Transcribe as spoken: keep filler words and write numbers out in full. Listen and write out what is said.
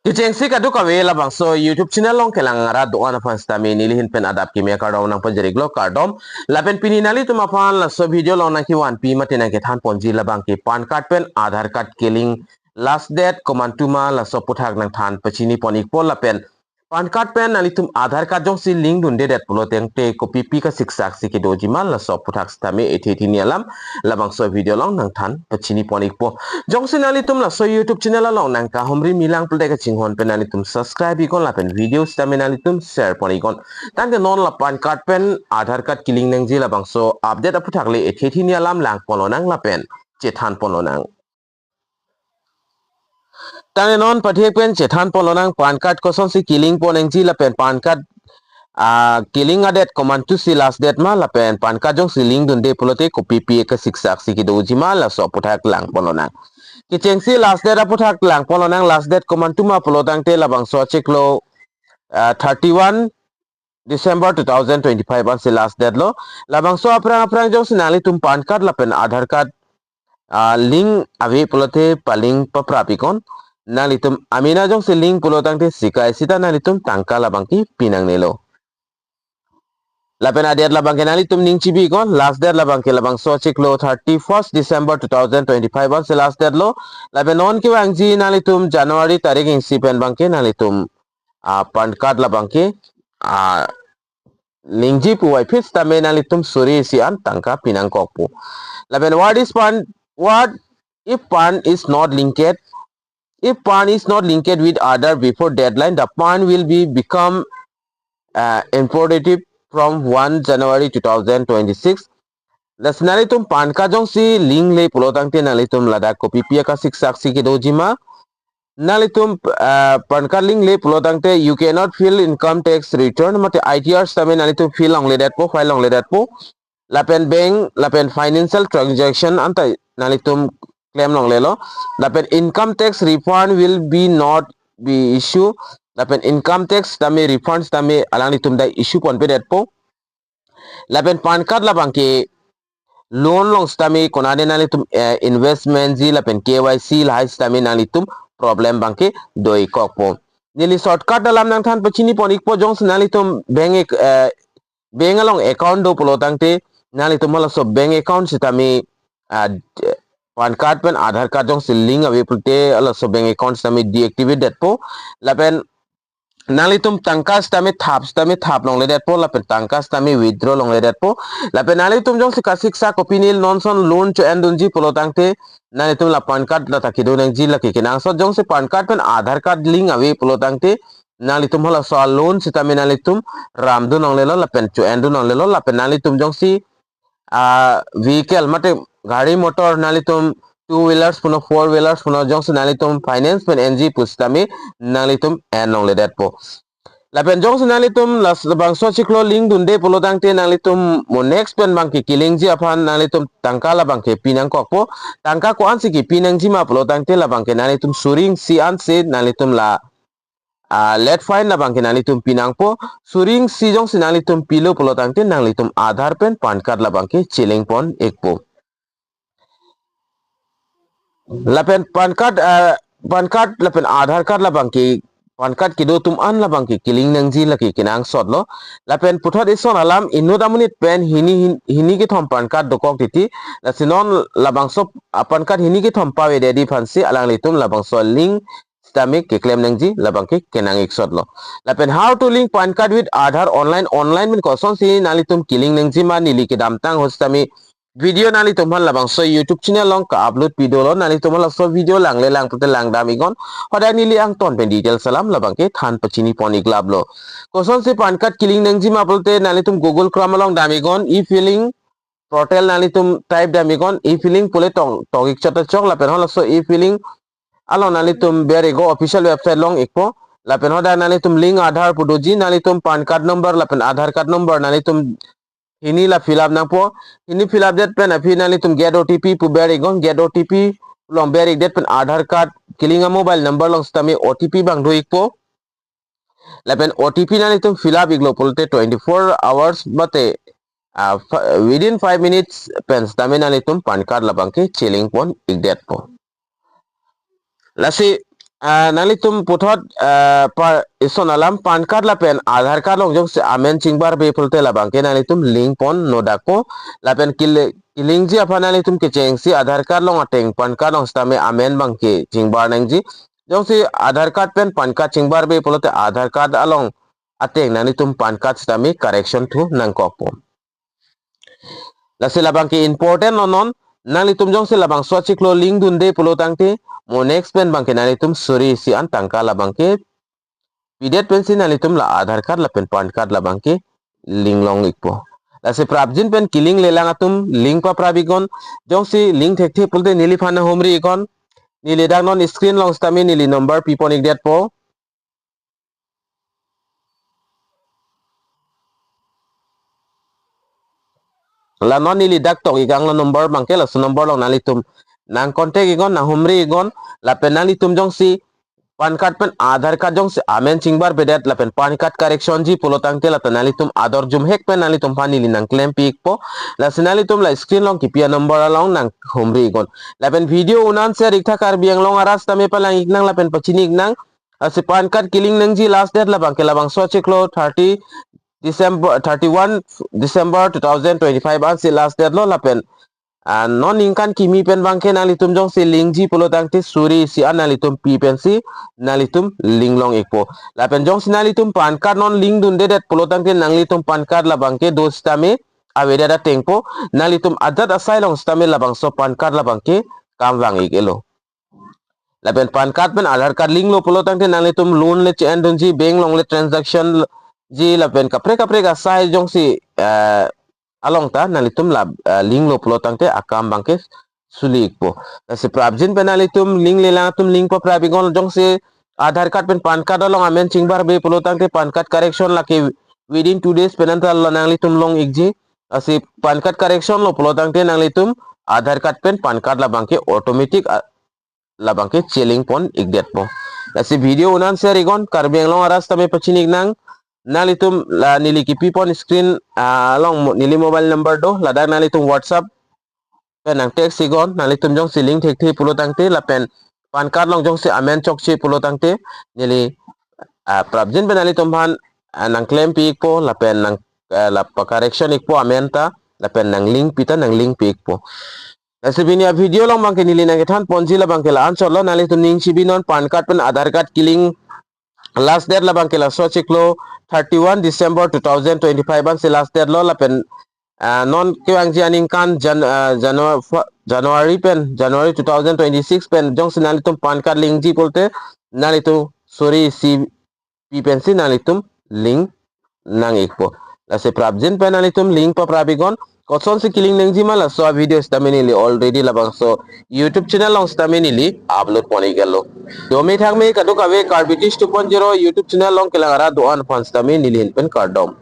Kechengsi kadokave labangso YouTube channel along kelang arat do-an aphan sitame nelihin pen adap kimi akardom nangpajir-iklo, kardom. Lapen pini nanglitum aphan laso video along nangkevanpi mate nangkethan ponji labangke PAN card pen Aadhaar card ke-link last date komantu ma, laso aputhak nangthan pachini pon-ikpo. Lapen PAN card pen nanglitum Aadhaar card jongsi link dundedet pulo tangte kopipi kasiksak si kedoji ma, laso aputhak sitame ethe thini alam labangso video along nangthan pachini pon-ikpo. Jongsi nanglitum laso YouTube channel along nangkahumri milang pulote kachinghon pen nanglitum subscribe iknon lapen video sitame nanglitum share pon iknon. Tangte non la PAN card pen Aadhaar card ke-link nangji labangso update aputhak le ethe thini alam lang pon lonang lapen chethan pon lonang. Tangte non pathek pen chethan pon lonang, PAN card kosonsi ke-link pon nangji lapen PAN card, ah, ke-link a-date komantu si last date ma, lapen PAN card jongsi link dunde pulote kopipi kasiksak si kedoji ma, laso aputhak lang pon lonang. Kechengsi last date aputhak lang pon lonang, last date komantu ma pulo tangte labangso achiklo, ah, thirty-one December two thousand twenty-five ansi last date lo. Labangso aphrang aphrang jongsi nanglitum PAN card lapen Aadhaar card, ah, link ave pulote pa-link paprap iknon. Nanglitum amena jongsi link pulo tangte sikai sita nanglitum tangka labangke pi nangnelo. Lapen a-date labangke nanglitum ning chibi iknon, last date labangke labangso achiklo thirty-first December two thousand twenty-five ansi last date lo. Lapen non kevangji nanglitum January tarik isi pen abangke nanglitum, ah, PAN card labangke, ah, linkji puvoiphit sitame nanglitum suri isi an tangka pi nangkokpo. Lapen what is PAN, what if PAN is not linked? If PAN is not linked with Aadhaar before deadline, the PAN will be become, uh, inoperative from one January two thousand twenty-six. Lasi nanglitum PAN card jongsi link le pulo tangte nanglitum ladak kopipi kasiksak si kedoji ma. Nanglitum, uh, PAN card link le pulo tangte you cannot file income tax return mate I T R sitame nanglitum file longledetpo, file longledetpo. Lapen bank, lapen financial transaction anta nanglitum claim longlelo. Lapen income tax refund will be not be issue. Lapen income tax sitame refund sitame alanglitum ta issue ponpedetpo. Lapen PAN card labangke loan along sitame konane nanglitum, eh, investment ji lapen K Y C lahai sitame nanglitum problem abangke do-ikkokpo. Neli shortcut alam nangthan pachini pon-ikpo, jongsi nanglitum bank ac-, eh, bank along account do pulo tangte nanglitum halaso bank account sitame, ah, d-, PAN card pen Aadhaar card jongsi link ave pulote halaso bank account sitame deactivate detpo. Lapen nanglitum tangka sitame thap, sitame thap longledetpo, lapen tangka sitame withdraw longledetpo. Lapen nanglitum jongsi kasiksak kopine non ason loan cho-en dunji pulo tangte nanglitum la PAN card lata kedo nangji lake kenangsot. Jongsi PAN card pen Aadhaar card link ave pulo tangte nanglitum halaso a-loan sitame nanglitum ramdun longlelo lapen cho-en dun longlelo. Lapen nanglitum jongsi, ah, vehicle mate gari motor nanglitum two wheelers puno four wheelers puno jongsi nanglitum finance pen enji pusitame nanglitum en longledetpo. Lapen jongsi nanglitum las-, labangso achiklo link dunde pulo tangte nanglitum mo next pen abangke ke-linkji aphan nanglitum tangka labangke pi nangkokpo. Tangka ko-ansi kepi nangji ma pulo tangte labangke nanglitum suri isi ansi nanglitum la, ah, late fine labangke nanglitum pi nangpo. Suri isi jongsi nanglitum pilo pulo tangte nanglitum Aadhaar pen PAN card labangke che-link pon-ikpo. Lapen PAN card, ah, PAN card lapen Aadhaar card labangke, PAN card kedo atum an labangke ke-link nangji lake kenangsotlo. Lapen puthot ison alam inut amonit pen hini hin-, hini kethom PAN card dokok titi. Lasi non labangso, ah, PAN card hini kethom pavedetji aphansi alanglitum labangso link sitame keklem nangji labangke kenang-iksotlo. Lapen how to link PAN card with Aadhaar online, online pen kosonsi nanglitum ke-link nangji ma neli kedamtang ahut sitame video nanglitum aphan labangso YouTube channel along ka-upload pi dolo, nanglitum aphan laso video langle lang pulote langdam iknon. Hadak neli angton pen details alam labangke than pachini pon-iklaplo. Kosonsi PAN card ke-link nangji ma pulote nanglitum Google Chrome along dam iknon, e-filing portal nanglitum type dam iknon, e-filing pule tong, tong-ik chot ta chok, lapen halaso e-filing along nanglitum ber-iknon, official website along ikpo. Lapen hadak nanglitum link Aadhaar pu doji, nanglitum PAN card number lapen Aadhaar card number nanglitum hini la fill up nangpo. Hini fill up det pen aphi nanglitum get O T P pu ber-iknon, get O T P along ber-ik det pen Aadhaar card ke-link a-mobile number along sitame O T P abang do-ikpo. Lapen O T P nanglitum fill up iklo pulote twenty-four hours mate, ah, fi-, within five minutes pen sitame nanglitum PAN card labangke che-link pon-ikdetpo. Lasi, ah, nanglitum puthot, ah, pa, ison alam PAN card lapen Aadhaar card along jongsi amen chingbarbe pulote labangke nanglitum link pon nodak po. Lapen kele-, kelingji aphan nanglitum kechengsi Aadhaar card along ateng PAN card along sitame amen abangke chingbar nangji. Jongsi Aadhaar card pen PAN card chingbarbe pulote Aadhaar card along ateng nanglitum PAN card sitame correction thu nangkok po. Lasi labangke important lo non, nanglitum jongsi labangso achiklo link dunde pulo tangte, mo next pen abangke nanglitum suri isi an tangka labangke pidet pensi nanglitum la Aadhaar card lapen PAN card labangke link long ikpo. Lasi prapjin pen kelinglelang atum link paprap iknon, jongsi link thekthe pulote neliphan humri iknon, neli dak non screen along sitame neli number pipon ikdet po. La non neli dak tok ikang lo number abangke, laso number along nanglitum nang contact iknon, nang humri iknon, lapen nanglitum jongsi PAN card pen Aadhaar card jongsi amen chingbarbedet lapen PAN card correction ji pulo tangte lata nanglitum ador jumhek pen nanglitum aphan neli nangklempi ikpo. Lasi nanglitum la screen along kipi anumber along nang humri iknon. Lapen video un-an share iktha Karbi Anglong arat sitame palang iknang lapen pachini iknang. Lasi PAN card keling nangji last date labangke labangso achiklo thirty December, thirty-one December two thousand twenty-five ansi last date lo lapen, ah, non ningkan kimi pen abangke nanglitum jongsi link ji pulo tangte suri isi an nanglitum pi pensi nanglitum link long ikpo. Lapen jongsi nanglitum PAN card non link dundedet pulo tangte nanglitum PAN card labangke do sitame avedet ateng po, nanglitum ajat asai along sitame labangso PAN card labangke kam vang ik-elo. Lapen PAN card pen Aadhaar card link lo pulo tangte nanglitum loan le che-en dunji, bank along le transaction ji lapen kaprek kaprek asai jongsi, eh, along ta nanglitum la, eh, link lo pulo tangte akam abangke suli ikpo. Lasi prapjin pen nanglitum link lelang atum link paprap iknon, jongsi Aadhaar card pen PAN card along amen chingbarbe pulo tangte PAN card correction lake within two days pen anta la nanglitum long ikji. Lasi PAN card correction lo pulo tangte nanglitum Aadhaar card pen PAN card labangke automatic, ah, labangke chelink pon ikdet po. Lasi video un-an share iknon, Karbi Anglong arat sitame pachini iknang. Nanglitum la neli kipi pon screen, ah, along mo-, neli mobile number do, ladak nanglitum WhatsApp pen nang text iknon, nanglitum jongsi link thekthe pulo tangte lapen PAN card along jongsi amen chokche pulo tangte neli, ah, prapjin pen nanglitum aphan, ah, nangklempi ikpo lapen nang, ah, la pa correction ikpo amen ta lapen nang link pi ta nang link pi ikpo. Lasi pini avideo along abangke neli nangkethan ponji labangke la-anchot lo, nanglitum ning chibi non PAN card pen Aadhaar card keling last date labangke laso achiklo thirty-one December two thousand twenty-five ansi last date lo lapen, ah, non kevangji aningkan Jan-, ah, Janu-, fa-, January pen, January two thousand twenty-six pen jongsi nanglitum PAN card link ji pulote nanglitum suri isi pi pensi nanglitum link nang ikpo. Lasi prapjin pen nanglitum link paprap iknon, kosonsi keling nangji ma laso avideo sitame neli already labangso YouTube channel along sitame neli upload pon iklo. Dome thakme kadokave Karbi Tish two point zero YouTube channel along kelang arat do-an aphan sitame neli ahin pen kardom.